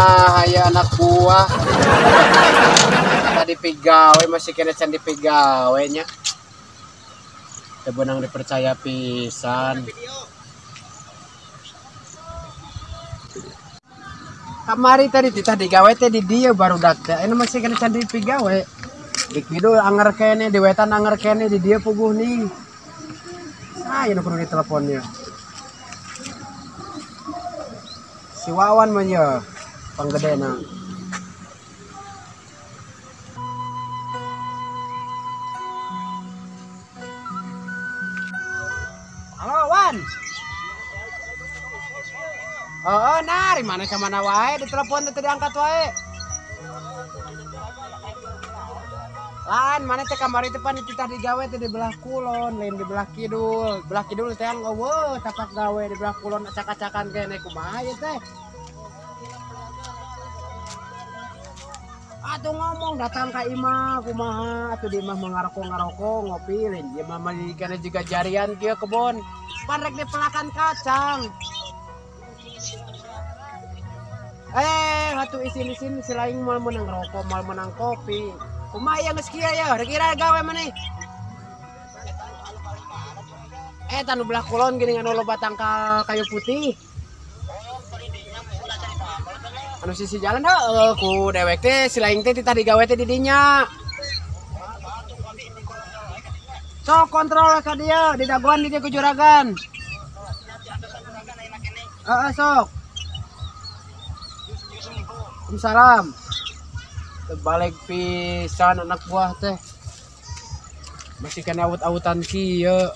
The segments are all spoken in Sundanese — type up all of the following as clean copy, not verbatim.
Kumaha ya anak buah. Tadi pigawe masih kena can dipigawe nya. Teu beunang dipercaya pisan. Kamari tadi titah digawe teh di dieu barudak teh. Ayeuna masih kena can dipigawe. Di kidul anger kene, di wetan anger kene, di dieu puguh ning. Saya nu kudu diteleponnya. Si Wawan mah ye panggedena. Halo Wan. Oh, nah, di mana ke mana wae ditelepon teh diangkat wae. Lain mana teh kamari teh pan dititah digawe teh di belah kulon, lain di belah kidul. Belah kidul teh eueuh tapak gawe di belah kulon acak-acakan kene kumaha ieu teh. Atuh ngomong datang ka imah kumaha atuh di imah ngaroko-ngaroko ngopi lain ieu mah kana jiga jarian kieu kebon. Pan rek dipelakan kacang. Atuh isin-isin si lain moal meunang rokok, moal meunang kopi. Kumaha ieu geus kieu ya, rek ira gawe maneh. Eta nu belah kulon geuning anu loba tangkal kayu putih. Anu sisi jalan heueuh ku dewek teh si lain teh titah digawe teh di dinya. Sok kontrol ka dieu, di dagoan di dieu ku juragan. Heeh sok. Waalaikumsalam. Terbalik pisan anak buah teh. Masih kena awut-awutan kieu.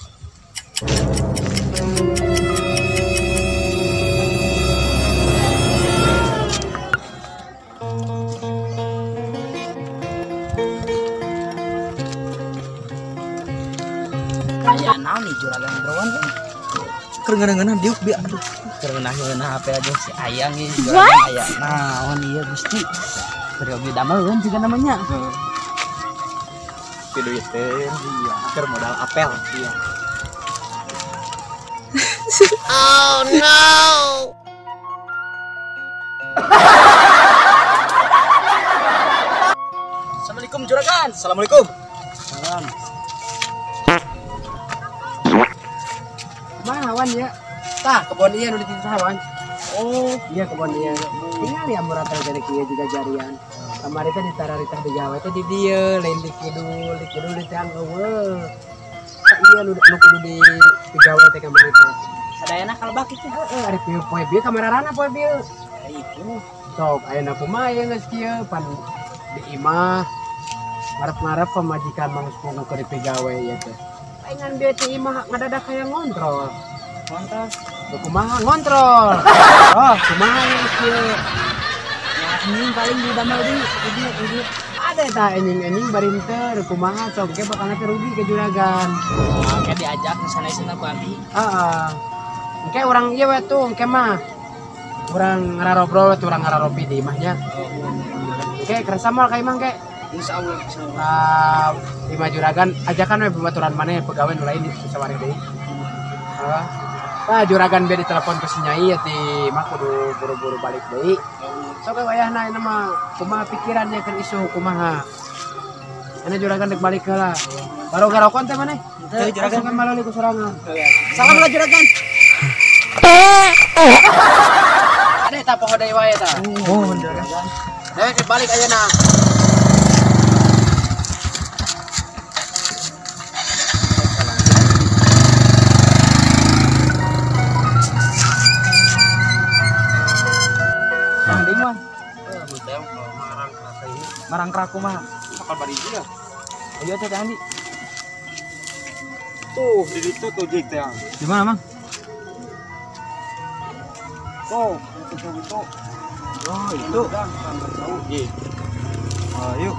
Aya naon nih juragan drone kan? Keur ngeunah-ngeunah diuk bi aduh. Keur ngeunah-ngeunah HP aja si ayang ieu juragan aya naon ieu Gusti. Keur oge damelkeun juga namanya. Ti duit teh iya, keur modal apel iya. Oh no. Assalamualaikum juragan. Assalamualaikum. Salam. Kumaha Wan ya? Tah kebon ieu nu dititah Wan. Oh, iya kebon ieu. Tinggal ya murah teh dari kieu juga jarian. Kamari teh ditararitah digawe teh di dieu, lain di kidul, di kidul di teh eueuh. Tah ieu nu kudu di digawe teh kamari teh. Sadayana kalebak kitu. Heeh, ari pieu poe bieu kamarana poe bieu. Itu. Sok ayeuna kumaha ieu geus kieu pan di imah ngarep-ngarep pamajikan mah geus puguh keur dipigawe ieu teh. Paingan bieu teh imah ngadadak hayang ngontrol. Ngontrol. Kumaha ngontrol. Oh, kumaha ieu? Ya anjing paling di damel di di. Ada tah anjing-anjing bari henteu kumaha sok ge bakal teh rugi ke juragan. Oke diajak ke sana-sana ku abi. Heeh. Engke urang ieu we tuh engke mah. Urang ngararobrol tuh urang ngararopi di imahnya. Engke kerasa moal ka imah engke. Insyaallah insyaallah. Imah juragan ajakan we babaturan maneh pegawai nu lain sawareh deui. Heeh. Tah juragan bieu ditelepon ku si Nyai ya ti mah kudu buru-buru balik deui. Sok we wayahna ayeuna mah kumaha pikirannya keur isu kumaha. Ana juragan dek balik heula. Baru garokon teh maneh? Teu juragan kan maloli ku sorangan. Salam lah juragan. Ade tah poho deui wae tah. Oh, juragan. Dek balik ayeuna. Marangkrak kumaha? Bakal bari dia. Ayo teh Andi. Tuh, di ditu tuh jig teh. Di mana, Mang? Tuh, itu itu. Oh, itu. Iya. Ayo.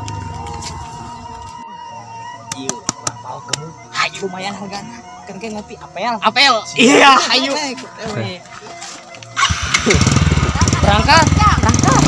Ieu, bakpao gemuk. Hayu lumayan hargana. Kan kayak ngopi apel. Apel. Iya, hayu. Berangkat. Berangkat.